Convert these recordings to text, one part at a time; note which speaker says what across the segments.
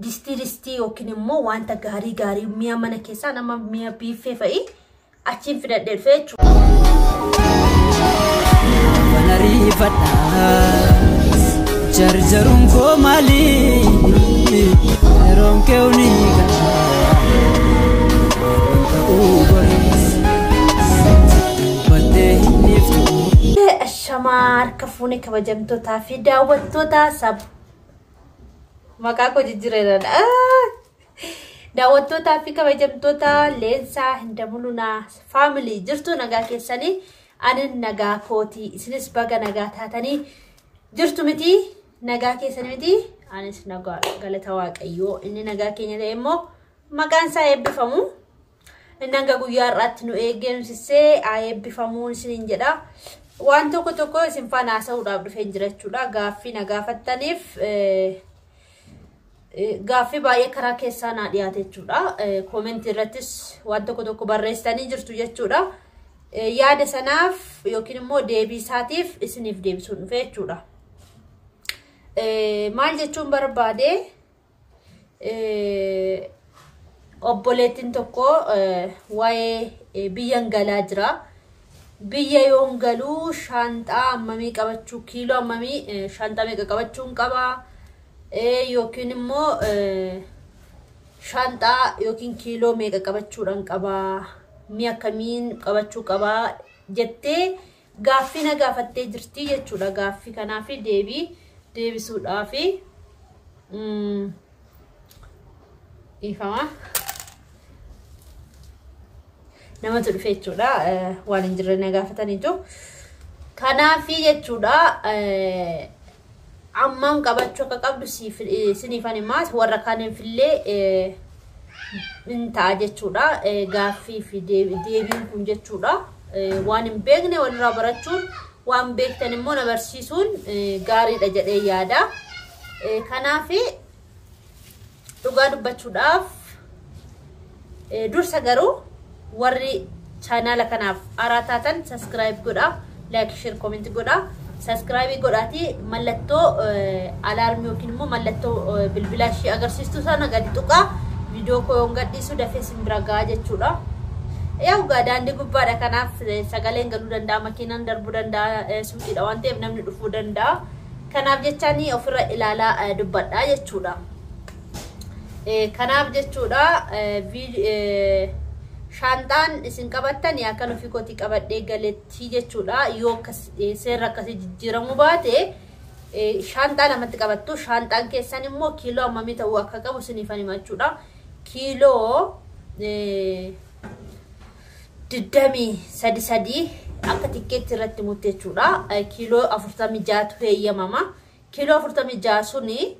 Speaker 1: Distii distii yookiin immoo wanta gaarii gaarii mi'a mana keessaa nama mi'a biiffee fa'i achiin fidadhee dhufe jechuudha.
Speaker 2: Jarjaruun koo maali? Yeroon kee ni gala. Ta'uu goris dubbattee hin iftu.
Speaker 1: Ashamaa harka fuune kabajamtootaa fi daawwattoota sab maqaa koo jijjiireera. Daawwattootaa fi kabajamtoota Leensaa Hindamulunaa family, jirtu nagaa keessanii? Ani nagaa kootii, isinis baga nagaa taatanii. Jirtu miti? Nagaa keessanii miti? Anis nagaa, galata Waaqayyoo. Inni nagaa keenya ta'e immoo maqaan isaa eebbifamu. Inni hanga guyyaa har'aatti nu eegee nu sissee haa eebbifamuun isiniin jedha. Waan tokko tokko isin faana haasa'uudhaaf dhufeen jira jechuudha. Gaaffii na gaafattaniif, gaaffii baay'ee karaa keessaa naa dhiyaate jechuudha. Koomentii irrattis waan tokko tokko barreessitanii jirtu jechuudha. Yaada sanaaf yookiin immoo deebii isaatiif isiniif deebisuun dhufe jechuudha. Maal jechuun barbaade, obboleettiin tokko waa'ee biyyan galaa jira. Biyya yoon galuu shaanxaa hammamii qabachuu, kiiloo hammamii, shaanxaa meeqa qabachuun qabaa, yookiin immoo shaanxaa yookiin kiiloo meeqa qabachuudhaan qabaa, mi'a akkamiin qabachuu qabaa jettee gaaffii na gaafattee jirti jechuudha. Gaaffii kanaaf deebii deebisuudhaafi dhiifama. Namatu dhufe jechuudha. Waan hin jirre na gaafataniitu. Kanaafi jechuudha, ammam qabachuu akka qabdu siniifan himaa, warra kaaniifillee hin ta'a jechuudha. Gaaffii fi deebiin kun jechuudha. Waan hin beekne walirraa barachuun, waan beektan immoo na barsiisuun gaariidha jedhee yaada. Kanaafi dhugaa dubbachuudhaaf, dursa garuu warri chaanaala kanaaf haaraa taatan subscribe godhaa, like, share, comment godhaa. Subscribe godhaati mallattoo alaarmii yookiin immoo mallattoo bilbilaa ishee agarsiistu sana gadi tuqaa, viidiyoo koo yoon gadhiisu dafee isin bira gahaa jechuudha. Yaa dhugaa daandii gubbaadha, kanaaf sagaleen galuu danda'a, makiinaan darbuu danda'a, suuqiidha waan ta'eef namni dhufuu danda'a. Kanaaf jechaanii ofirra ilaalaa dubbadhaa jechuudha. Kanaaf jechuudha, shaanxaan isin qabattan akkan ofii kootii qabadhee galetti jechuudha. Yoo seerri akkasii jijjiiramuu baate, shaanxaa lamatti qabattu. Shaanxaan keessan immoo kiiloo hammamii ta'uu akka qabu isiniifan hima jechuudha. Kiiloo 23 3 akka tikkeetti irratti mutte jechuudha. Kiiloo 46tu heeyyamama. Kiiloo 46 suni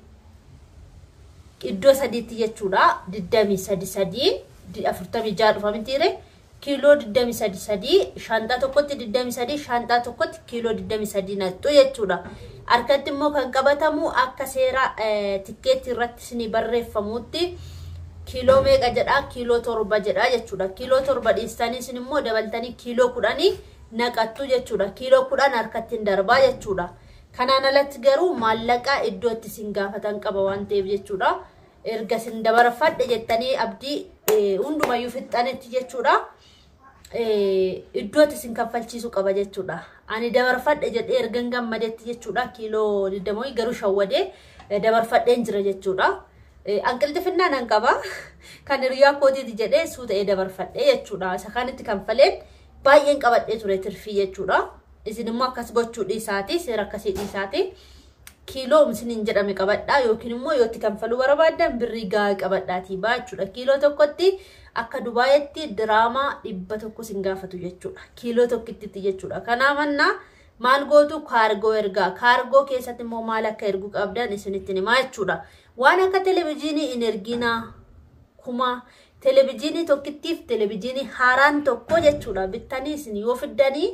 Speaker 1: iddoo sadiitti jechuudha. 23 3 46 dhufa mitiire? Kiiloo 23 3 shaanxaa tokkotti, 23 shaanxaa tokkotti kiiloo 23 naqxu jechuudha. Harkatti immoo kan qabatamu akka seera tikkeetti irratti isinii barreeffamutti kiiloo meeqa jedhaa? Kiiloo 7 jedhaa jechuudha. Kiiloo 7 dhiistanii isin immoo dabaltanii kiiloo 10 naqattu jechuudha. Kiiloo 10 harkatti hin darbaa jechuudha. Kanaan alatti garuu maallaqa iddoo itti isin gaafatan qaba waan ta'eef jechuudha. Erga isin dabarfadhe jettanii abdii hundumayyuu fixxanitti jechuudha. Iddoo itti isin kaffalchiisu qaba jechuudha. Ani dabarfadhe jedhee ergan gammadetti jechuudha. Kiiloo 20 garuu shawwadee dabarfadheen jira jechuudha. Anqilxifinnaa nan qaba. Kan hiriyaa kootiiti jedhee suuta'ee dabarfadhe jechuudha. Isa kaanitti kanfaleen baay'een qabadhee ture tirfii jechuudha. Isin immoo akkas gochuu dhiisaati, seera akkasii dhiisaati. Kiiloo isiniin jedhame qabadhaa, yookiin immoo yoo itti kanfaluu barbaaddan birrii gahaa qabadhaatii baa jechuudha. Kiiloo tokkotti akka Dubaayetti diraamaa 100 isin gaafatu jechuudha. Kiiloo tokkitti jechuudha. Kanaaf annaa maal gootu? Kaargoo ergaa. Kaargoo keessatti immoo maal akka erguu qabdan isinitti himaa jechuudha. Waan akka televizyiinii hin erginaa. Kuma televizyiinii tokkittiif televizyiinii haaraan tokko jechuudha. Bittanii isin yoo fiddanii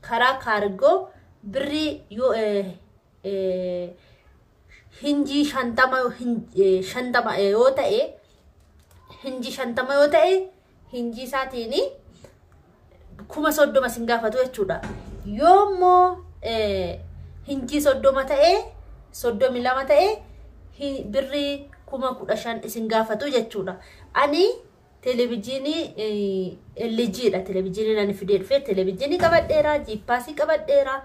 Speaker 1: karaa kaargoo birrii yoo hinjii 50 yoo ta'e, hinjii 50 yoo ta'e, hinjii isaatiin 30,000 isin gaafatu jechuudha. Yoo immoo hinjii 30 ta'e, 32 ta'e, birrii 15,000 isin gaafatu jechuudha. Ani televijiinii LG dha. Televijiinii ani fidee dhufe televijiinii qabadheera, jiippaasii qabadheera,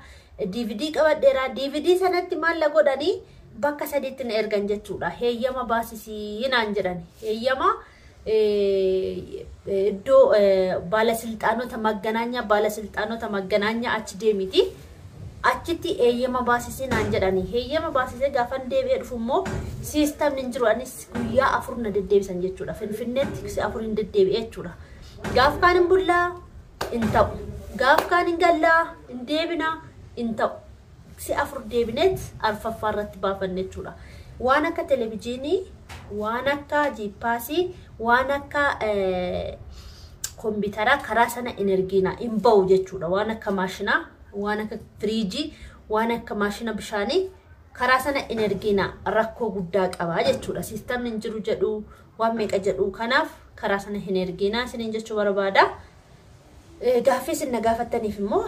Speaker 1: DVD qabadheera. DVD sanatti maal godhanii bakka sadiitti na ergan jechuudha. Heeyyama baasisii naan jedhan. Heeyyama iddoo baalasilxaanota magganaanyaa baalasilxaanota magganaanyaa achi deemiti. Achitti heeyyama baasisii naan jedhani. Heeyyama baasisee gaafan deebi'ee dhufu immoo siistamni hin jiru. Anis guyyaa 4 na deddeebisan jechuudha. Finfinneetti 4 hin deddeebi'e jechuudha. Gaaf kaan hin bullaa hin ta'u. Gaaf kaan hin gallaa hin deebinaa hin ta'u. 4 deebineet arfaffaa irratti baafanne jechuudha. Waan akka televijiinii, waan akka jiippaasii, waan akka kompiitaraa karaa sana hin ergina hin ba'u jechuudha. Waan akka maashinaa, waan akka firiijii, waan akka maashina bishaanii karaa sana hin ergina rakkoo guddaa qaba jechuudha. Siistamni hin jiru jedhu waan meeqa jedhu kanaaf karaa sana hin ergina isiniin jechuu barbaada. Gaaffii isin na gaafattaniif immoo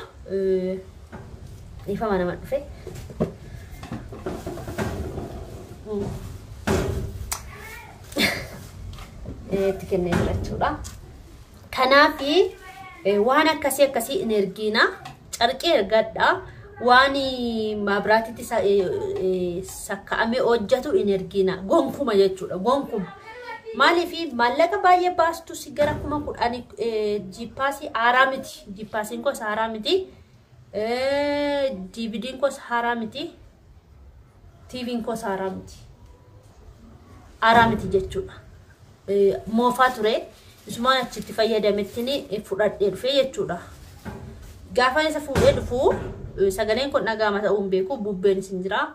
Speaker 1: dhiifama nama dhufe. Itti kennee jira jechuudha. Kanaaf waan akkasii akkasii hin ergina. Carqee ergadha. Waan maabiraatitti sakka'amee hojjetu hin ergina. Gonkuma jechuudha. Gonkuma. Maaliif maallaqa baay'ee baastu si gara 10,000 jiippaasii haaraa miti. Jiippaasiin koos haaraa miti. DVD'n koos haaraa miti. TV'n koos haaraa miti. Haaraa miti jechuudha. Moofaa ture. Isumaan achitti fayyadamettiin fudhadhee dhufe jechuudha. Gaafa isa fuudhee dhufu sagaleen kun dhaga'ama ta'uu hin beeku. Bubbeen isin jira.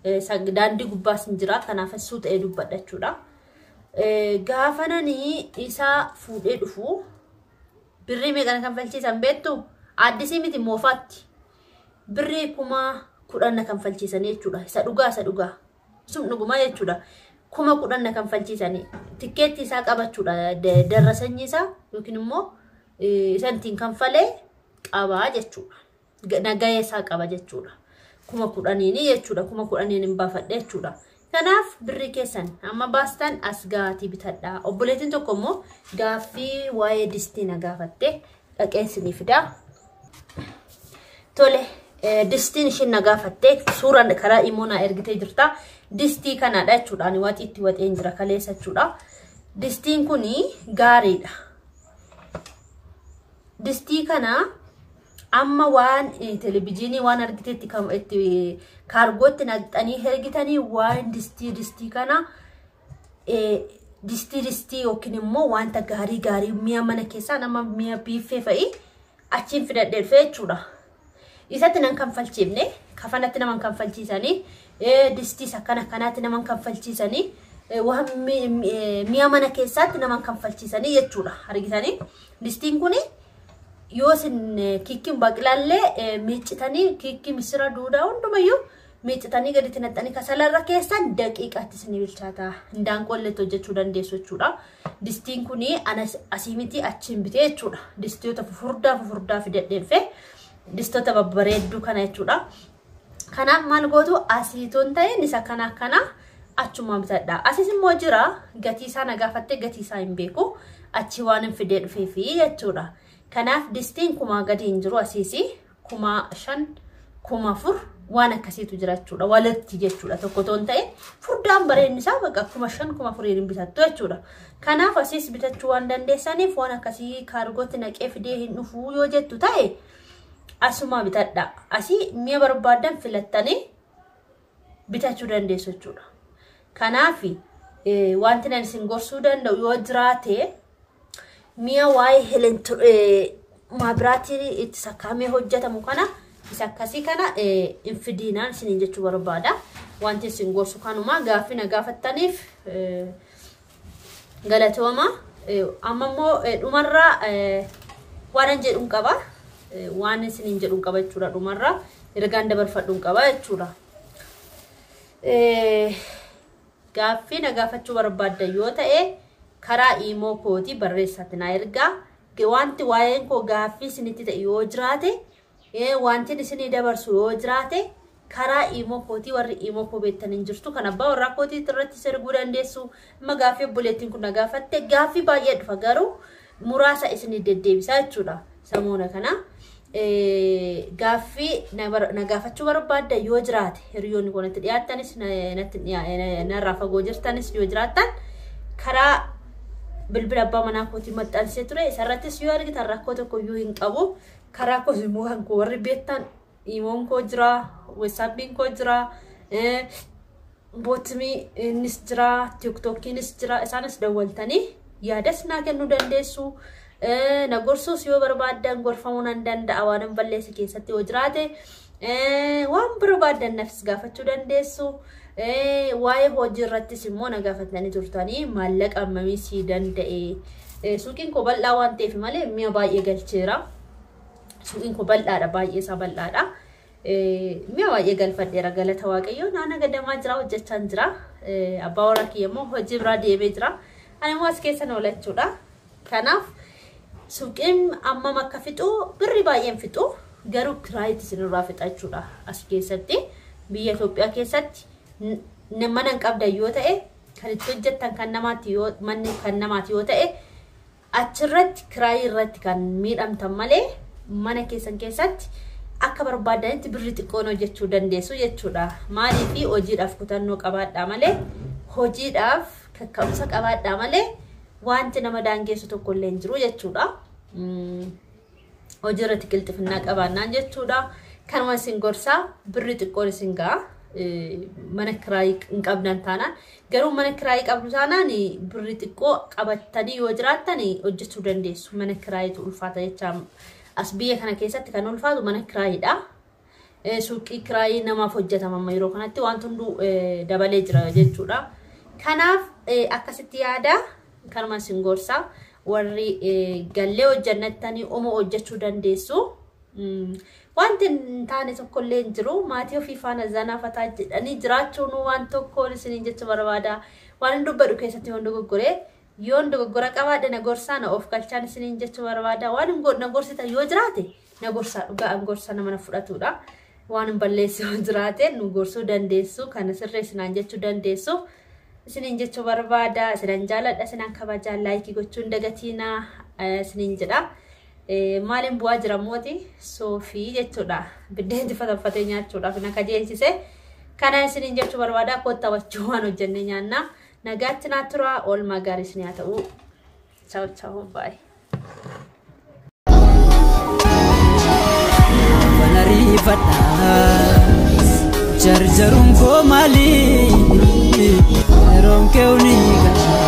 Speaker 1: Daandii gubbaas hin jira. Kanaaf suu ta'ee dubbadha jechuudha. Gaafa nani isa fuudhee dhufu birrii meeqa kan falchiisan beektu? Addisii miti moofaatti. Birrii 10,000 na kan falchiisanii jechuudha. Isa dhugaa isa dhugaa. Sun dhugumaa jechuudha. 10,000 na kan falchiisanii. Tikkeetti isaa qabachuudha. Darra sanyii isaa yookiin immoo isa ittiin kanfalee qabaa jechuudha. Nagahee isaa qaba jechuudha. 10,000 jechuudha. 10,000 hin baafadhe jechuudha. Kanaaf birrii keessan amma baastan as gaatii bitadhaa. Obboleettiin tokko immoo gaaffii waa'ee distii na gaafatte dhaqee isinii fidaa. Tole distiin ishiin na gaafatte suuraan karaa immoo na ergitee jirta. Distii kanadha jechuudha. Ani waxii itti waxeen jira kaleessa jechuudha. Distiin kuni gaariidha. Distii kana amma waan televijiinii waan argiteetti itti kaargootti naqxanii ergitanii waan distii kana distii yookiin immoo wanta gaarii gaarii mi'a mana keessaa nama mi'a biiffee fa'i achiin fidadhee dhufe jechuudha. Isatti nan kanfalchiifne kafanatti nama kanfalchiisanii distiis akkana kanaatti nama kanfalchiisanii waan mi'a mana keessaatti nama kanfalchiisanii jechuudha. Argitanii distiin kuni yoo isin kiikkiin baqilaallee miiccitanii kiikkii misira duudaa hundumayyuu miiccitanii gaditti naqxanii kasalarra keessan daqiiqaatti isin bilchaata. Hindaanqolleetti hojjechuu dandeessu jechuudha. Distiin kuni asii miti achiin bitee jechuudha. Distoota fufurdaa fidadhee dhufe distoota babbareedduu kana jechuudha. Kanaaf maal gootu asiitoon ta'een isa kana akkana achuma bitadha. Asis immoo jira gatii isaa na gaafattee gatii isaa hin beeku achi waan hin fidee dhufeefi jechuudha. Kanaaf distiin 1000 gadi hin jiru asiisi 5,000 4,000 waan akkasiitu jira jechuudha. Walitti jechuudha tokko toon ta'e furdaan bareenni isaa bakka 5,000 4,000 hin bitattu jechuudha. Kanaaf asiis bitachuu waan dandeessaniif waan akkasii kaargootti naqee fidee hin dhufuu yoo jettu ta'e asuma bitadha. Asii mi'a barbaadan filattanii bitachuu dandeessu jechuudha. Kanaaf wanti nan isin gorsuu danda'u yoo jiraate mi'a waa'ee maabiraatii itti sakkaamee hojjetamu kana isa akkasii kana hin fidiinaan isiniin jechuu barbaada. Wanti isin gorsu kanuma gaaffii na gaafattaniif galatooma. Amma immoo dhumarraa waan jedhuun qaba. Waan isiniin jedhuun qaba jechuudha dhumarraa. Ergaan dabarfadhuun qaba jechuudha. Gaaffii na gaafachuu barbaadda yoo ta'e karaa iimoo kootii barreessaatti na ergaa. Wanti waa'een koo gaaffii isinitti ta'e yoo jiraate wanti isinii dabarsu yoo jiraate Karaa imoo kootii warri imoo koo beektan hin jirtu kan abbaa warraa kootii irratti erguu dandeessu. Amma gaaffii obboleettiin kun na gaafatte gaaffii baay'ee dhufa garuu muraasa isin deddeebisaa jechuudha samoona kana. Gaaffii na gaafachuu barbaadda yoo jiraate hiriyoonni koo natti dhiyaattanis narraa fagoo jirtanis yoo jiraattan karaa bilbila abbaa manaa kootii maxxansee ture isarrattis yoo argitan rakkoo tokko iyyuu hin qabu. Karaa koos immoo kan koo warri beektan imoon koo jira, weessaappiin koo jira, bootimii innis jira, tiiktookiinis jira. Isaanis dawwaltanii yaadas naa kennuu dandeessu. Na gorsuus yoo barbaaddan gorfamuu nan danda'a waan hin balleesse keessatti yoo jiraate. Waan barbaaddan nafis gaafachuu dandeessu. Waa'ee hojii irrattis immoo na gaafatanii turtanii maallaqa hammamii sii danda'e. Suuqiin koo bal'aa waan ta'eef malee mi'a baay'ee galcheera. Suuqiin koo bal'aadha baay'ee isaa bal'aadha. Mi'a baay'ee galfadheera galata waaqayyoo naana gadamaa jira hojjechaa jira. Abbaa warraa kiyya immoo hojii biraa deemee jira. Ani immoo as keessa oolachuudha. Kanaaf suuqiin ammam akka fixu birri baay'een fixu garuu kiraayitti isinirraa fixa jechuudha as keessatti biyya Itoophiyaa keessatti mana hin qabdan yoo ta'e kan itti hojjettan kan namaatti yoo manni kan namaati yoo ta'e achirratti kiraayii irratti kan miidhamtan malee mana keessan keessatti akka barbaadanitti birri xiqqoon hojjechuu dandeessu jechuudha. Maaliif hojiidhaaf kutannoo qabaadhaa malee hojiidhaaf kakka'umsa qabaadhaa malee wanti nama daangeessu tokko illee hin jiru jechuudha. Hojii irratti qilxifinnaa qabaannaan jechuudha. Kanuma isin gorsaa birri xiqqoon isin ga'a. Mana kiraayii hin qabdan taanaan garuu mana kiraayii qabdu taanaan birri xiqqoo qabattanii yoo jiraattan hojjechuu dandeessu. Mana kiraayiitu ulfaata jecha as biyya kana keessatti kan ulfaatu mana kiraayiidha. Suuqii kiraayii namaaf hojjetama amma yeroo kanatti wanti hunduu dabalee jira jechuudha. Kanaaf akkasitti yaada kanuma isin gorsaa warri gallee hojjannattanii oma hojjechuu dandeessu. Wanti hin taane tokkollee hin jiru. Maatii ofii faana zanaa fataa jedhanii jiraachuun waan tokkoon isiniin jecha barbaada. Waan hin dubbadhu keessatti yoon dogoggore yoon dogoggora qabaadhe na gorsaa na of galchaan isiniin jecha barbaada. Waan hin na gorsitan yoo jiraate na gorsaa dhugaa an gorsa nama na fudhatudha. Waan hin balleesse yoo jiraate nu gorsuu dandeessu. Kana sirreessinaan jechuu dandeessu. Isiniin jechuu barbaada. Isinan jaaladha. Isinan kabajaa. Laayikii gochuun dagatiinaa isiniin jedha. Maaliin bu'aa jira mooti soofii jechuudha. Biddeen fatanfatee nyaachuudhaaf na kajeelchise. Kana isiniin jechuu barbaada. Kottaa wajjin waan hojjennee nyaanna. Nagaatti naa tura. Oolmaa gaarii isin haa ta'u. Ciao ciao baay'ee.
Speaker 2: Jarjaruun koo maali? Yeroon kee ni gala.